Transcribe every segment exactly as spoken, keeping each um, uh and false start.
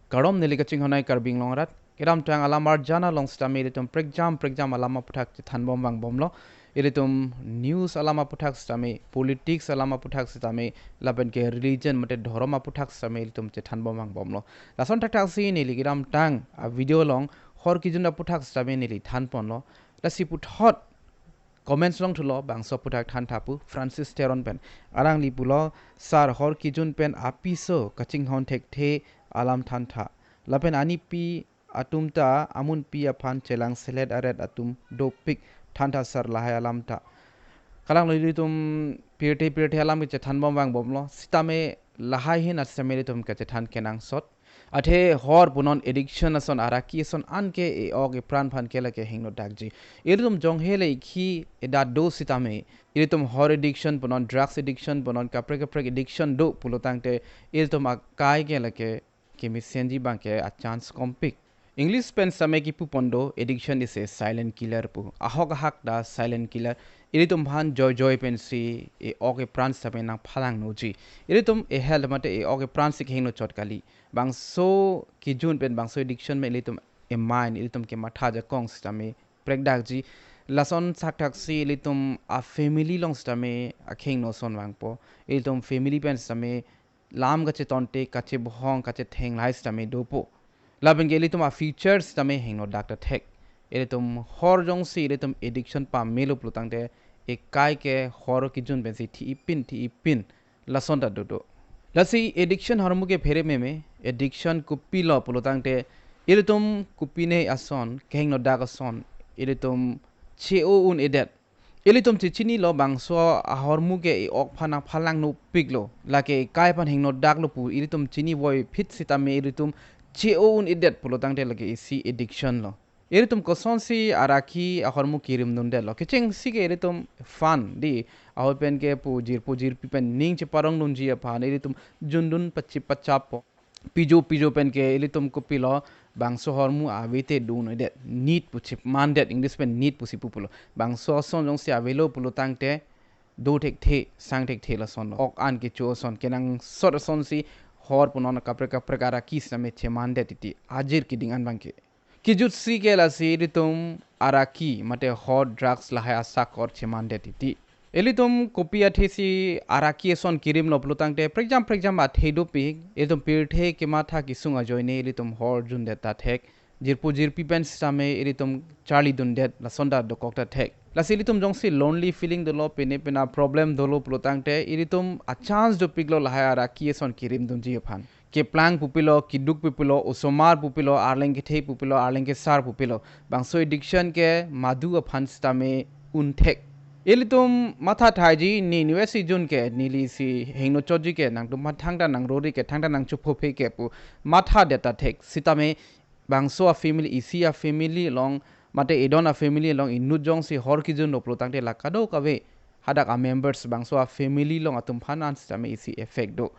Kardom, neli kachinghon ai Karbi Anglong arat. Kedamtang alam arjan along sitame ilitum prekjam prekjam alam aputhak chethanbom vangbomlo. Ilitum news alam aputhak sitame, politics alam aputhak sitame, lapen ke religion mate dhorom aputhak sitame ilitum chethanbom vangbomlo. Lason thakthaksi neli kedamtang a video along hor kejun aputhak sitame neli thanponlo. Lasi puthot comments along thulo, bangso aputhak thantha pu Francis Teron pen. Alangli pulo, sir, hor kejun pen apiso kachinghon thekthe alam thantha. Lapen anipi atum ta amunpi aphan chelangselet aret atum dopik, thantha sir lahai alam ta. Kalang lo, ilitum pirthe pirthe alam kechethanbom vangbomlo. Sitame lahai ahin sitame ilitum kachethan kenangsot. Athe hor punon, addiction ason, araki ason an ke e-ok epran aphan ke lake hengnodakji. Ilitum jonghe le ikhi edat do sitame, ilitum hor addiction punon, drugs addiction punon, kaprek kaprek addiction do pulotangte, ilitum akai ke lake kemesenji abang ke a chance kompik. English pen sitame kipu pondo, addiction is a silent killer pu. Ahok ahak ta silent killer. Ilitum aphan joijoi pensi e-ok epran sitame nangphalangnoji. Ilitum e-health mate e-ok epran si kehingno chot kali. Bangso kejun pen, bangso addiction pen ilitum e-mind, ilitum kematha ajakong sitame prekdakji. Lason thakthaksi ilitum a family along sitame akehingno ason vangpo. Ilitum family pen sitame lam kachetonte, kachebohong, kachetheng lahai sitame dopo. Lapen ke ilitum a future sitame hengnodak ta thek. Ilitum hor jongsi ilitum addiction pamelo pulotangte, ekai ke hor kejun pensi thi-ipin thi-ipin lason ta dodo. Lasi addiction ahormu ke phere meme, addiction kopilo pulotangte, ilitum kopine ason, kehingnodak ason ilitum che-o un-edet. Ilitum chechinilo, bangso ahormu ke e-ok aphan nangphalangnopiklo, lake ekai aphan hengnodaklo pu ilitum chinivoiphit sitame ilitum che-o un-edet pulotangte lake isi addiction lo. Ilitum kosonsi araki ahormu kerimdundetlo? Kechengsi ke ilitum fun di, ahoi pen ke pu jirpo jirpi pen ning cheparongdunji aphan ilitum jundun pachip pachappo. Pijo pijo pen ke ilitum kopilo, bangso ahormu ave te do un-edet, need pu chemandet, English pen need pusi pu pulo. Bangso ason jongsi avelo pulotangte do thekthe, sang thekthe lasonlo. Ok an kecho ason, kenangsot asonsi hor punon kaprek kaprek araki sitame chemandet titi, ajir keding an abang ke. Kejutsi ke lasi ilitum araki mate hor, drugs lahai asakor chemandet titi. Ilitum kopi athesi araki ason kerimlo pulotangte, prekjam prekjam athe dopik, ilitum pirthe kematha kesung ajoine ilitum hor jundet ta thek. Jirpo jirpi pen sitame ilitum charlidundet lason ta dokok ta thek. Lasi ilitum jongsi lonely feeling dolo, pine pina problem dolo pulotangte, ilitum a chance dopiklo lahai araki ason kerimdunji aphan. Keplang pupilo, keduk pupilo, osomar pupilo, arleng kethe pupilo, arleng kesar pupilo, bangso addiction ke madu aphan sitame un thek. Ilitum matha thaiji, ne university jun ke neli si hengno chotji ke, nangtum aphan thangta nangrori ke, thangta nangchophophe ke pu mathadet ta thek. Sitame bangso a family, isi a family along mate edon a family along inut jongsi hor kejunlo pulotangte, la kadokave hadak a members, bangso a family along atum aphan an sitame isi effect do.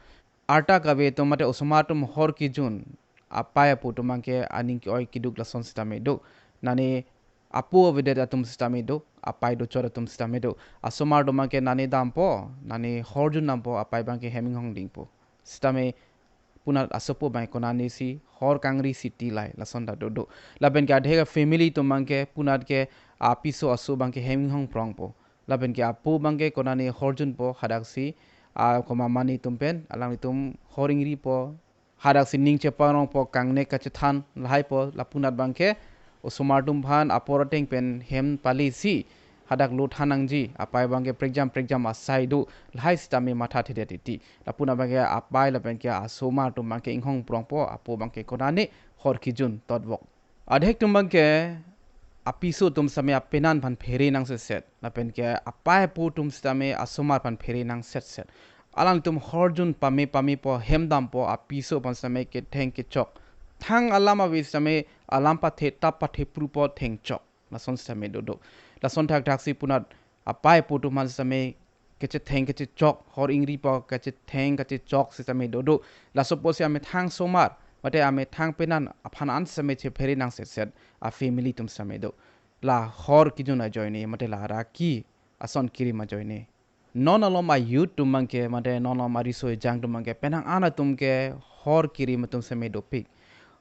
Arta kave atum mate osomar atum hor kejun, apai apo atum abang ke aning ke-oi keduk lason sitame do. Nane apo avedet atum sitame do, apai dochot atum sitame do. Asomar atum abang ke nane dampo, nane hor jun dampo, apai abang ke hem inghong dingpo. Sitame punat asopo abang konane si hor kangri si ti lahai, lason ta dodo. Lapen ke adhe a family atum abang ke punat ke apiso aso abang ke hem inghong prongpo. Lapen ke apo abang ke konane hor junpo, hadaksi a komat mane atum pen alanglitum hor ingripo, hadaksi ning cheparongpo, kangnek kachethan lahaipo. La punat abang ke osomar atum aphan apor ateng pen hem pale si hadak lo than nangji, apai abang ke prekjam prekjam asai do, lahai sitame mathathedet titi. La punat abang ke apai lapen ke asomar atum abang ke inghong prongpo, apo abang ke konane hor kejun totvok. Adhek atum abang ke apiso atum sitame apenan aphan phere nangsetset, lapen ke apai apo atum sitame asomar aphan phere nangsetset. Alangtum hor jun pame pamepo, hem dampo, apiso aphan sitame ketheng kechok. Thang alam ave sitame alam pathe tap pathe prupo, thengchok. Lason sitame dodo. Lason thakthaksi punat apai apo atum aphan sitame kechetheng kechechok, hor ingripo kechetheng kechechok sitame dodo. Laso apotsi amethang somar mate amethang penan aphan an sitame chephere nangsetset a family atum sitame do. La hor kejun ajoine mate la araki ason kerim ajoine, non alom a youth atum abang ke mate non alom ariso ejang atum abang ke, penang an atum ke hor kerim atum sitame dopik.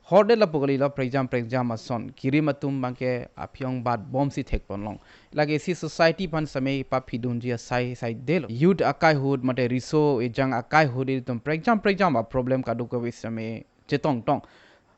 Horde lapu kalilo, prekjam prekjam ason kirim atum abangke aphi-ong bat bomsi thekponlong. Lake isi society aphan sitame paphidunji asai saidelo. Youth akai ahut mate riso ejang akai ahut ilitum prekjam prekjam a-problem kadokave sitame chetongtong.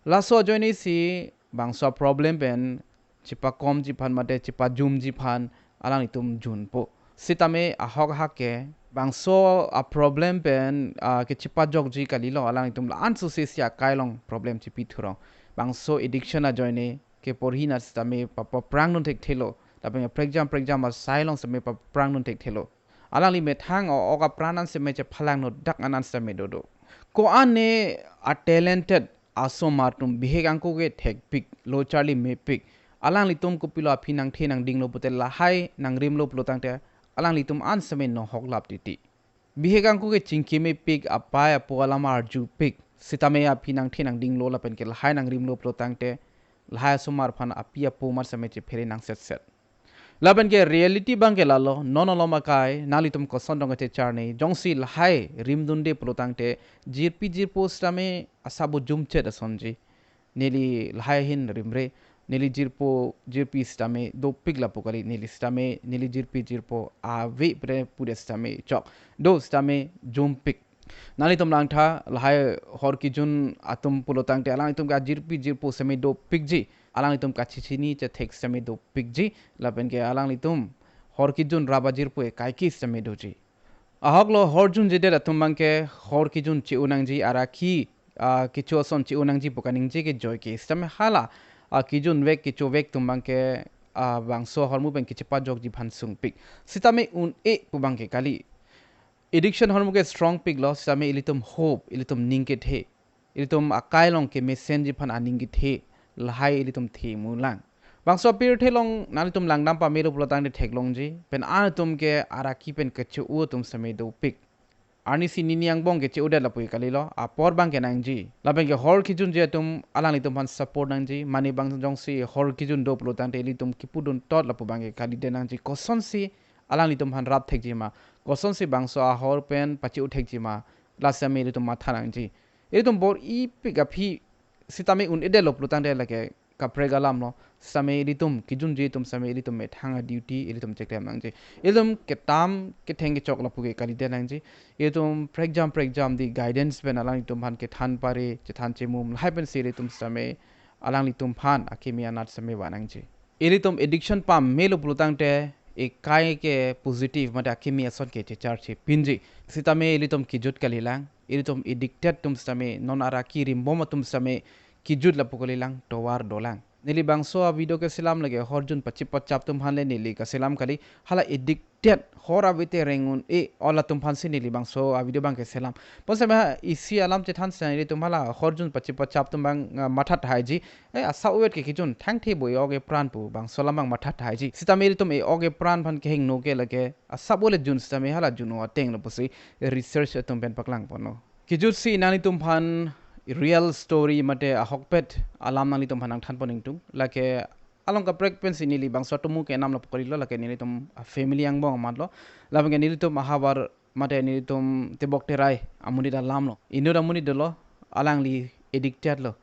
Laso ajoinesi bangso a-problem pen chepakomji aphan mate chepajumji aphan alanglitum junpo. Sitame ahok ahak ke bangso a-problem pen, ah, kechepajokji kalilo, alanglitum la-an sosesi akai along problem chepithurong. Bangso addiction ajoine ke porhi na sitame pa, paprangdun thekthelo. Lapen prekjam prekjam asai along sitame paprangdun thekthelo. Alangli methang o-ok apran an sitame chephalangno dak an an sitame dodo. Ko-an ne a-talented asomar atum bihek angko ke thekpik, lo charli mepik. Alanglitum kopilo aphi nangthe nangdinglo pute lahai nangrimlo pulotangte alanglitum an sitame nohok lap titi. Bihek angko ke chingki mepik, apei apo alam arjupik. Sitame aphi nangthe nangdinglo lapen ke lahai nangrimlo pulotangte lahai asomar aphan api apo mar sitame chephere nangsetset. Lapen ke reality abangke lalo, non alom akai, nanglitum koson dong kachecharni, jongsi lahai rimdunde pulotangte, jirpi jirpo sitame asabo jumchet asonji. Neli lahai ahin rimre, neli jirpo jirpi sitame dopik lapu kali, neli sitame, neli jirpi jirpo ave pre pude sitame chok. Do sitame jumpik. Nanglitum langtha, lahai hor kijun atum pulotangte alanglitum ke ajirpi jirpo sitame dopikji. Alanglitum kachechini chethek sitame dopikji. Lapen ke alanglitum hor kijun raba jirpo e kaike sitame doji. Ahoklo hor junjedet atum abangke hor kijun che-o nangji, araki, ah, kecho ason che-o nangji pu kaningje ke joike. Sitame hala, ah, kijunvek kechovek atum abangke, ah, bangso ahormu pen kechepajokji aphan sungpik. Sitame un-e pu abangke kali. Addiction ahormu ke strongpiklo, sitame ilitum hope, ilitum ning kethe, ilitum akai along kemesenji aphan aning kethe, lahai ilitum themulang. Bangso apirthe along nanglitum langdam pamelo pulotangte theklongji, pen an atum ke araki pen kecho-o atum sitame dopik. Arnisi nini angbong ke che-odet lapu kalilo, apor abangke nangji. Lapen ke hor kijunji atum alanglitum aphan support nangji, mane bang jongsi hor kijun do pulotangte ilitum kipudun tot lapu abangke kalite nangji. Kosonsi alanglitum aphan rap thekji ma, kosonsi bangso ahor pen pache-o thekji ma, la sitame ilitum matha nangji. Ilitum bor-ipik aphi sitame un-edetlo pulotangte lake kaprek alamlo. Sitame ilitum kijunji atum sitame ilitum methang a-duty ilitum cheklem nangji. Ilitum ketam ketheng kechok lapu ke kalite nangji. Ilitum prekjam prekjam di guidance pen alanglitum aphan kethan pare, chethan chemum lahai pensi ilitum sitame alanglitum aphan akimi anat sitame va nangji. Ilitum addiction pamelo pulotangte ekai ke positive mate akimi ason ke checharche pinji. Sitame ilitum kijut kalilang, ilitum addicted atum sitame, non araki rimbom atum sitame kijut lapu kalilang, tovar dolang. Neli bangso a-video keselam lake hor jun pachip pachap atum aphan le neli kaselam kali, hala addicted, hor avete reng un-e, o latum aphansi neli bangso a-video abangke selam. Pon sitame ha isi alam chethan sitame ilitum hala hor jun pachip pachap atum abang, ah, matha thaiji. Eh, asa uvet ke kijun thangthe bo e-ok epran pu bangso alam abang matha thaiji. Sitame ilitum e-ok epran aphan kehingno ke lake asap ole jun sitame hala jun-o atenglo pusi research atum pen paklangponlo. Kijutsi nanglitum aphan real story mate ahokpet alam nanglitum aphan nangthanpon ingtung. Lake along kaprek pensi neli bangso atomo ke namlo pu kalilo, lake nelitum a-family angbong amatlo. Lapen ke nelitum ahavar mate nelitum tebok terai amonit alamlo. Inut amonit dolo, alangli addicted lo.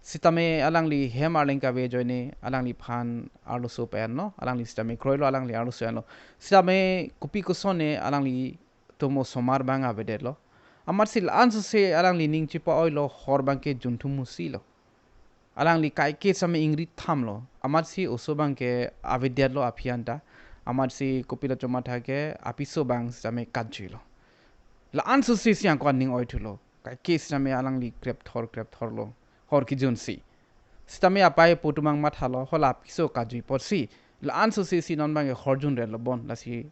Sitame alangli hem arleng kave ajoine alangliphan arloso pen-lo, alangli sitame kroilo, alangli arloso enlo. Sitame kopi kosonne alanglitum osomar abang avedetlo. Amatsi la-an sose alangli ning chepa-oilo, hor abangke junthum musilo. Alangli kaike sitame ingri thamlo. Amatsi oso abangke avedetlo aphi anta. Amatsi kopilo chomatha ke apiso abang sitame katjuilo. La-an sose si angko aning oithulo. Kaike sitame alangli krepthor krepthorlo. Hor kijunsi. Sitame apei apo atum abang mathalo, hala apiso kajui apotsi. La-an sose si non abangke hor junretlo bon. Lasi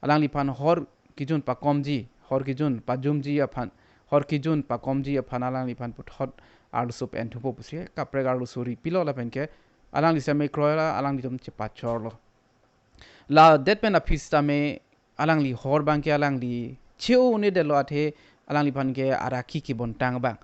alangliphan hor kijun pakomji, hor kijun pajumji aphan, hor kijun pakomji aphan alangliphan puthot arloso pen thupo pusi kaprek arloso ripilo lapen ke alangli sitame kroilo, alanglitum chepachorlo. Ladet pen aphi sitame alangli hor abangke alangli che-o un-edetlo athe alangliphan ke araki kebontang abang.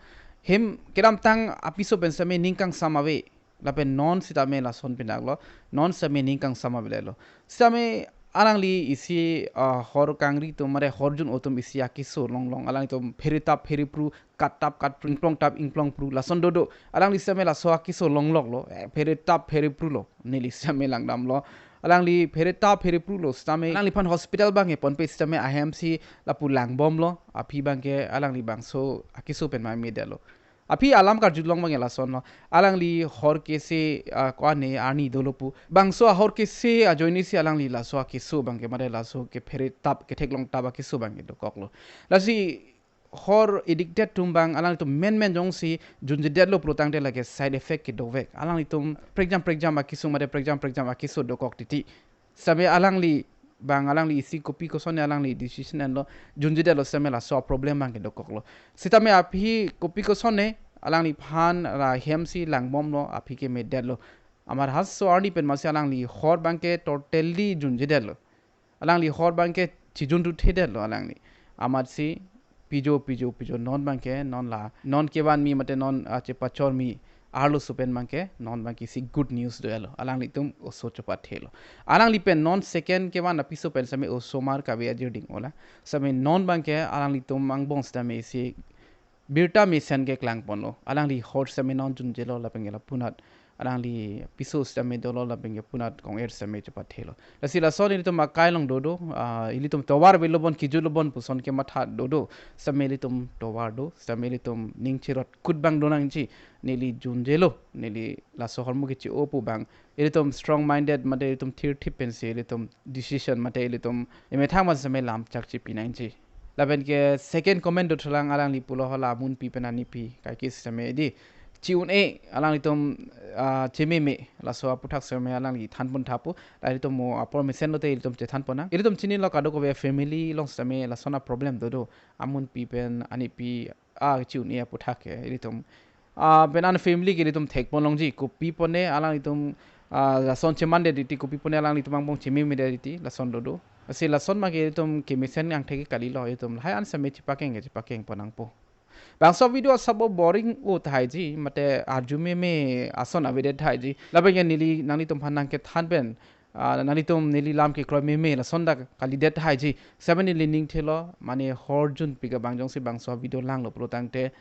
Hem kedamtang apiso pen sitame ning kangsam ave. Lapen non sitame lason pinaklo, non sitame ning kangsam avedetlo. Sitame alangli isi, ah, hor kangri atum mate hor jun-o atum isi akeso longlong alanglitum pheretap pherepru kat tap kat pru, ingplong tap ingplong pru, lason dodo. Alangli sitame laso akeso longloklo, eh, phere tap phere prulo, neli sitame langdamlo. Alangli phere tap phere prulo sitame alangliphan hospital abangke ponpe sitame ahem si lapu langbomlo, aphi abangke alangli bangso akeso pen ma medetlo. Aphi alam karjulong abangke lasonlo. Alangli hor kese, ah, ko-an arni dolo pu. Bangso ahor kese ajoine si alangli laso akeso abangke mate laso kephere tap ketheklong tap akeso abangke dokoklo. Lasi hor addicted atum abang alanglitum menmen jongsi junjedetlo pulotangte lake side effect kedovek. Alanglitum prekjam prekjam akesung mate prekjam prekjam akeso dokok titi. Sitame alangli abang alangli isi kopi kosonne alangli decision enlo junjedetlo sitame laso problem abangke dokoklo. Sitame aphi kopi kosonne alangliphan ra hem si langbomlo aphi ke medetlo. Amat haso arni pen masi alangli hor abangke totally junjedetlo. Alangli hor abangke chijun tu thedetlo alangli. Amatsi pijo pijo pijo non abangke non la non kevan mi mate non, ah, chepachor mi arloso pen abangke non abangke isi good news dolo. Alanglitum oso chopathelo. Alangli pen non second kevan apiso pen sitame osomar kave ajirding ola. Sitame non abangke alanglitum angbong sitame isi birta mesen keklang ponlo. Alangli hor sitame non junjelo lapen ke lapunat alangli piso sitame dolo lapen ke punat kong-er sitame chopathelo. Lasi lason ilitum akai along dodo, ah, ilitum tovar velo bon kejutlo bon puson kematha dodo. Sitame ilitum tovar do, sitame ilitum ning chirot kut abang donangji, neli junjelo, neli laso ahormu kechi-o pu abang. Ilitum strong minded mate ilitum thirthip pensi ilitum decision mate ilitum emethang ma sitame lam chakche pinangji. Lapen ke second comment dothulang alangli pulo hala amunpi pen anipi kaike sitame di chi-un-e alanglitum, ah, chememe laso aputhak sitame alangli thanpon tha pu. La ilitum mo apor mesenlote ilitum chethan ponnang. Ilitum chinilo kadokave family along sitame lason aproblem dodo. Amunpi pen anipi a chi-un-e aputhak ke ilitum, ah, pen an family ke ilitum thekpon longji kopi pone alanglitum, ah, lason chemandet titi kopi pone alanglitum angbong chememedet titi lason dodo. Lasi lason abangke ilitum kemesen angthek kalilo, ilitum lahai an sitame chepakeng ke chepakeng ponnangpo. Bangso video asap boring o thaiji mate arju meme ason avedet thaiji. Lapen ke neli nanglitumphan nangkethan pen, ah, nanglitum neli lam kekroi meme lason dak kalidet thaiji. Sitame neli ning thelo mane hor junpik abang jongsi bangso video langlo pulotangte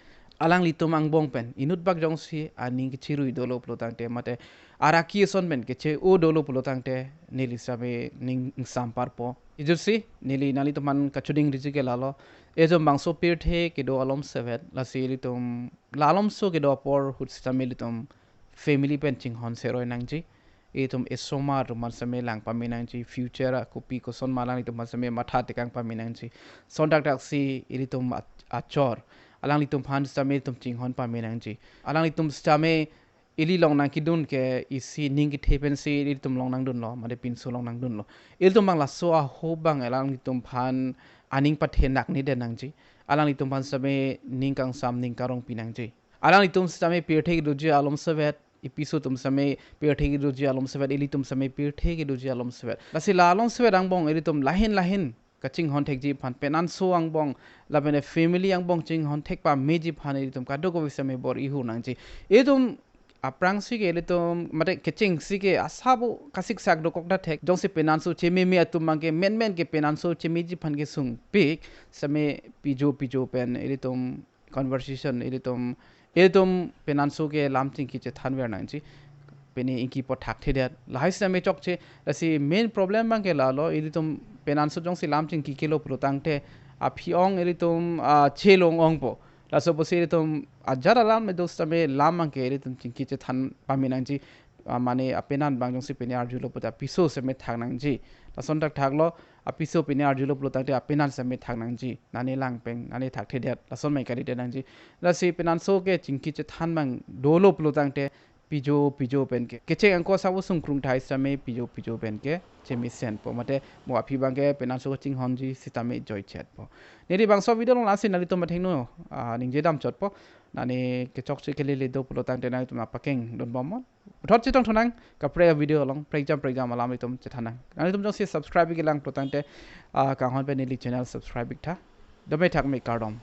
alanglitum angbong pen inut bak jongsi aning kechirui dolo pulotangte mate araki ason pen keche-o dolo pulotangte neli sitame ning ingsam parpo. Ijutsi neli nanglitumphan kachuding riji ke lalo. Ejo bangso pirthe kedo alomsevet lasi ilitum la alomso kedo apor ahut sitame ilitum family pen chinghon seroi nangji. Ilitum esomar atum aphan sitame lang pame nangji, future a kopi koson ma alanglitum aphan sitame matha tekang pame nangji. Lason thakthak si ilitum a-, achor alanglitum aphan sitame ilitum chinghon pame nangji. Alanglitum sitame ili along nangkedun ke isi ning kethe pensi ilitum along nangdunlo mate pinso along nangdunlo. Ilitum abang laso ahut abang alanglitum aphan aning pathe naknedet nangji. Alanglitum aphan sitame ning kangsam ning karong pinangji. Alanglitum sitame pirthe kedoji alomsevet, ipiso atum sitame pirthe kedoji alomsevet, ilitum sitame pirthe kedoji alomsevet. Lasi la alomsevet angbong ilitum lahin lahin kachinghon thekji aphan, penanso angbong lapen family angbong chinghon thek pameji aphan ilitum kadokave sitame bor-i hu nangji. Ilitum aphrangsi ke ilitum mate kechengsi ke asabo kasiksak dokok ta thek, jongsi penanso chememe atum abangke menmen ke penanso chemeji aphan kesungpik sitame pijo pijo pen ilitum conversation ilitum, ilitum penanso ke lam chingki chethanver nangji. Pini ingki apot thakthedet lahai sitame chokche. Lasi main problem abangke lalo, ilitum penanso jongsi lam chingki kelo pulotangte aphi ong ilitum, ah, chelong ongpo. Laso apotsi ilitum ajat alam me do sitame lam abangke ilitum chingki chethan pame nangji. Ah, mane apenan abang jongsi pini arjulo puta apiso sitame thak nangji. Lason thakthaklo, apiso pini arjulo pulotangte apenan sitame thak nangji. Nane lang pen nane thakthedet, lason mai kalidet nangji. Lasi penanso ke chingki chethan abang dolo pulotangte pijo pijo pen ke kecheng angko asabo sungkrung thai sitame pijo pijo pen ke chemisenpo mate mo aphi abangke penanso kachinghonji sitame joichetpo. Neli bangso video along lasi nanglitum athengno, ah, ningje damchotpo. Nane kechokche kelele do pulotangte nanglitum apakeng dunbom non. Puthot chetongthunang kaprek video along, prekjam prekjam alam itum chethanang. Nanglitum jongsi subscribe kelang pulotangte, ah, kanghon pen neli channel subscribe iktha. Dome thakme, kardom.